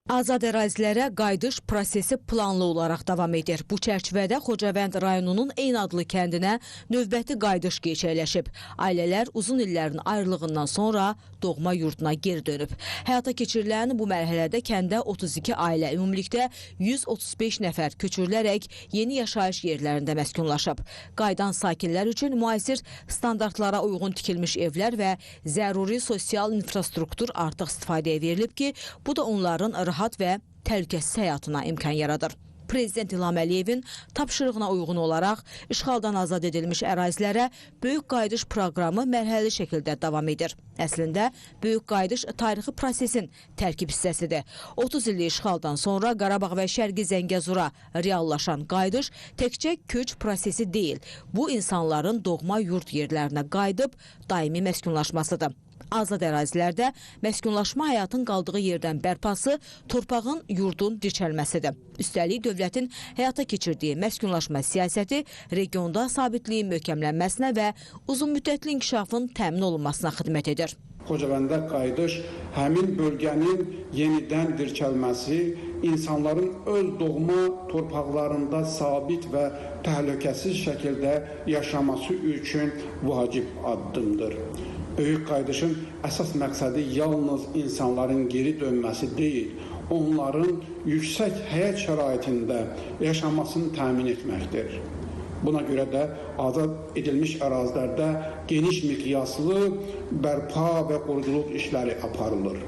Azad ərazilərə qayıdış prosesi planlı olaraq davam edir. Bu çərçivədə Xocavənd rayonunun eyni adlı kəndinə növbəti qayıdış gerçəkləşib. Ailələr uzun illərin ayrılığından sonra doğma yurduna geri dönüb. Həyata keçirilən bu mərhələdə kəndə 32 ailə, ümumilikdə 135 nəfər köçürülərək yeni yaşayış yerlərində məskunlaşıb. Qayıdan sakinlər üçün müasir standartlara uyğun tikilmiş evlər və zəruri sosial infrastruktur artıq istifadəyə verilib ki, bu da onların rahat və təhlükəsiz həyatına imkan yaradır. Prezident İlham Əliyevin tapşırığına uyğun olaraq işğaldan azad edilmiş ərazilərə Böyük Qayıdış proqramı mərhələli şəkildə davam edir. Əslində, Böyük Qayıdış tarixi prosesin tərkib hissəsidir. 30 illik işğaldan sonra Qarabağ və Şərqi Zəngəzura reallaşan qayıdış təkcə köç prosesi deyil. Bu, insanların doğma yurd yerlərinə qayıdıb daimi məskunlaşmasıdır. Azad ərazilərdə məskunlaşma həyatın qaldığı yerdən bərpası, torpağın, yurdun dirçəlməsidir. Üstəlik, dövlətin həyata keçirdiyi məskunlaşma siyasəti regionda sabitliyin möhkəmlənməsinə və uzunmüddətli inkişafın təmin olunmasına xidmət edir. Xocavəndə qayıdış həmin bölgənin yenidən dirçəlməsi, insanların öz doğma torpaqlarında sabit və təhlükəsiz şəkildə yaşaması üçün vacib addımdır. Böyük qayıdışın əsas məqsədi yalnız insanların geri dönməsi deyil, onların yüksək həyat şəraitində yaşamasını təmin etməkdir. Buna görə də azad edilmiş ərazilərdə geniş miqyaslı bərpa və quruculuq işləri aparılır.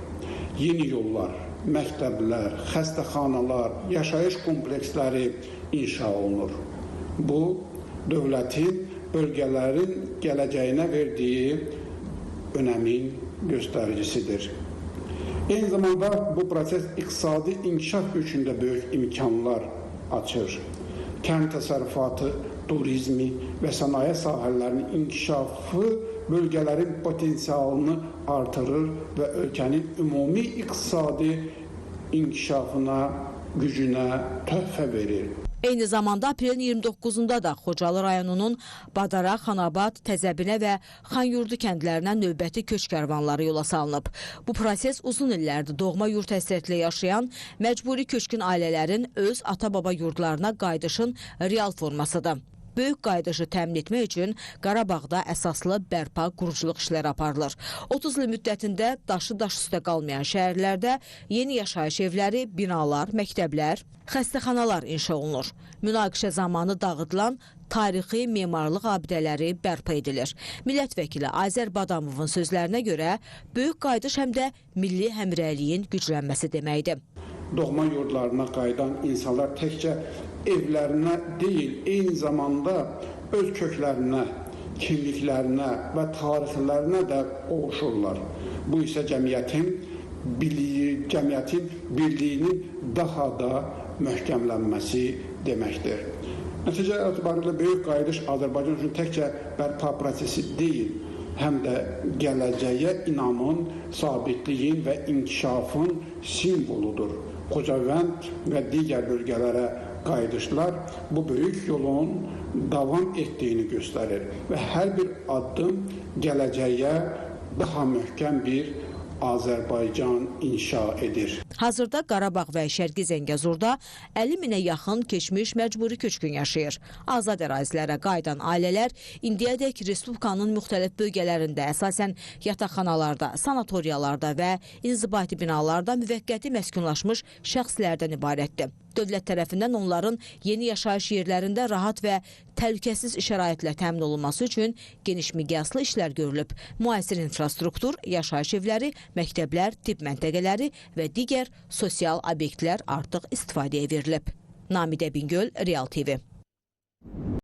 Yeni yollar, məktəblər, xəstəxanalar, yaşayış kompleksləri inşa olunur. Bu, dövlətin bölgələrin gələcəyinə verdiyi önəmin göstəricisidir. Eyni zamanda bu proses iqtisadi inkişaf üçün də böyük imkanlar açır. Kənd təsərrüfatı, turizmi və sənaye sahələrinin inkişafı bölgələrin potensialını artırır və ölkənin ümumi iqtisadi inkişafına, gücünə töhfə verir. Eyni zamanda aprelin 29-da da Xocalı rayonunun Badara, Xanabad, Təzəbinə və Xanyurdu kəndlərinə növbəti köç karvanları yola salınıb. Bu proses uzun illərdir doğma yurt həsrətlə yaşayan məcburi köçkün ailələrin öz ata-baba yurdlarına qayıdışın real formasıdır. Böyük qayıdışı təmin etmək üçün Qarabağda əsaslı bərpa quruculuq işləri aparılır. 30 il müddətində daşı daş üstə qalmayan şəhərlərdə yeni yaşayış evləri, binalar, məktəblər, xəstəxanalar inşa olunur. Münaqişə zamanı dağıdılan tarixi memarlıq abidələri bərpa edilir. Millət vəkili Azər Badamovun sözlərinə görə böyük qayıdış həm də milli həmrəyliyin güclənməsi deməkdir. Doğma yurdlarına qayıdan insanlar təkcə evlərinə deyil, eyni zamanda öz köklərinə, kimliklərinə və tarixlərinə də qovuşurlar. Bu isə cəmiyyətin birliyinin daha da möhkəmlənməsi deməkdir. Nəticə etibarıyla böyük qayıdış Azərbaycan üçün təkcə bərpa prosesi deyil, həm də gələcəyə inamın, sabitliyin və inkişafın simvoludur. Xocavənd və digər bölgələrə qayıdışlar bu böyük yolun davam etdiyini göstərir və hər bir addım gələcəyə daha möhkəm bir Azərbaycan inşa edir. Hazırda Qarabağ və Şərqi Zəngəzurda 50 minə yaxın keçmiş məcburi köçkün yaşayır. Azad ərazilərə qayıdan ailələr indiyədək Respublikanın müxtəlif bölgələrində, əsasən yataqxanalarda, sanatoriyalarda və inzibati binalarda müvəqqəti məskunlaşmış şəxslərdən ibarətdir. Dövlət tərəfindən onların yeni yaşayış yerlərində rahat və təhlükəsiz şəraitlə təmin olunması üçün geniş miqyaslı işlər görülüb. Müasir infrastruktur, yaşayış evləri, məktəblər, tibb məntəqələri və digər sosial obyektlər artıq istifadəyə verilib. Namidə Bingöl, Real TV.